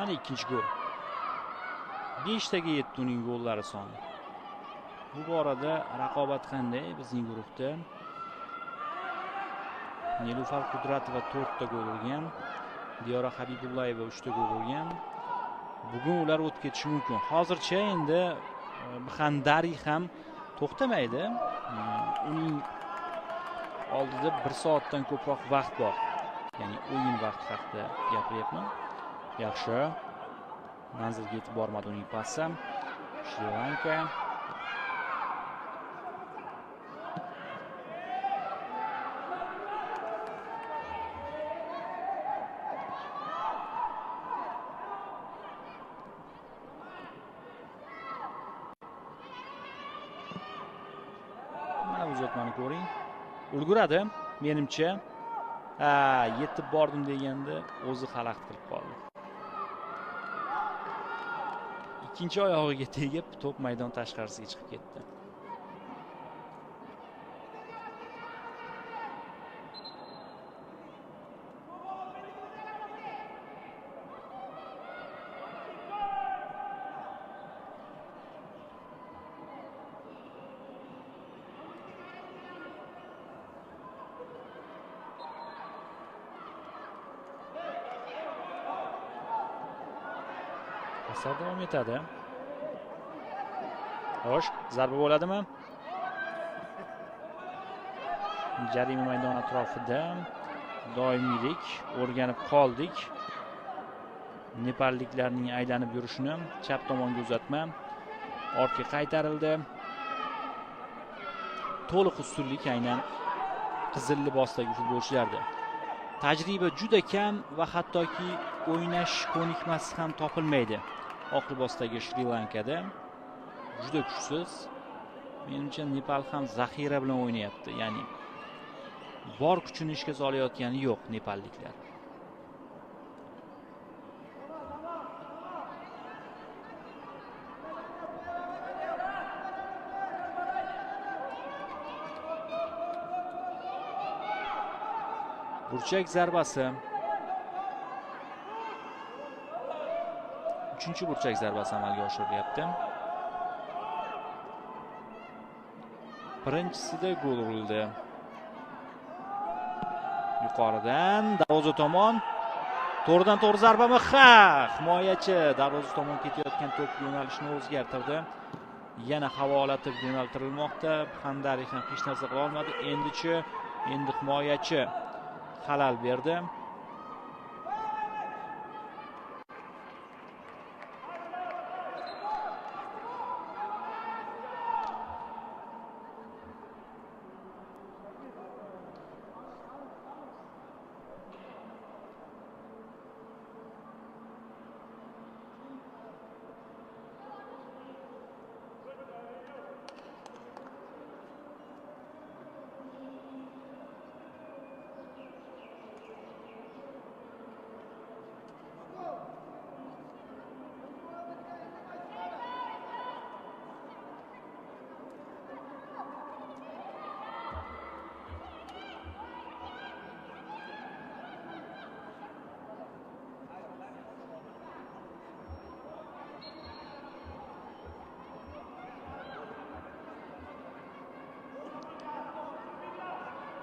Mana ikkinchi gol. 5 taga yetdi uning gollari soni. Bu borada raqobat qanday bizning guruhda? Nilufar Qudratova 4 ta gol urgan, Diyora Habibullayeva 3 ta gol urgan. Bugun ular o'tib ketishi mumkin. Hozircha endi Bhandari ham to'xtamaydi. Uning oldida 1 soatdan ko'proq vaqt bor. Ya'ni o'yin vaqti haqida gapiryapman. Yaxshi. Manzilga yetib bormadi uning pasi. Shri Lanka. Mana uzatmani ko'ring. Ulguradi menimcha. Ha, yetib bordim deganda o'zi xalaqit qilib qoldi. Ikkinchi oyog'iga tegib, to'p maydon tashqarisiga chiqib ketdi. Paslar davom etadi. Xo'sh, zarba bo'ladimi? Jarima maydoni atrofida doimiylik o'rganib qoldik. Nepalliklarning aylanib yurishini. Chap tomonga uzatma. Ortga qaytarildi. To'liq ustunlik aynan qizil libosdagi futbolchilarda. Tajriba juda kam va hattoki o'ynash ko'nikmasi ham topilmaydi. Oq libosdagi Shri Lankada juda kuchsiz. Menimcha Nepal ham zaxira bilan o'ynayapti. Ya'ni bor kuchini ishga solayotgani yo'q nepalliklar. Burchak zarbasi. 3-chi burchak zarbasi amalga oshirilyapti. Birinchisida gol urildi. Yuqoridan darvoza tomon. To'g'ridan to'g'ri zarbami? Ha, himoyachi darvoza tomon ketayotgan to'p yo'nalishini o'zgartirdi. Yana havolatib yo'naltirilmoqda. Bhandari ham hech narsa qila olmadi. Endichi, endi himoyachi xalal berdi.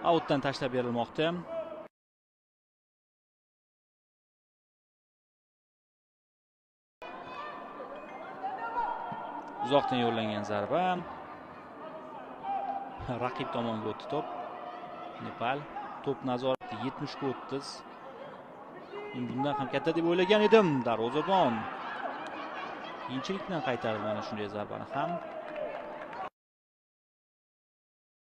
Outdan tashlab berilmoqda. Uzoqdan yo'llangan zarba. Raqib tomonga o'tdi to'p. Nepal to'p nazorati 70-30. Men bundan ham katta deb o'ylagan edim. Darvozabon qiyinchilik bilan qaytardi mana shunday zarbani ham.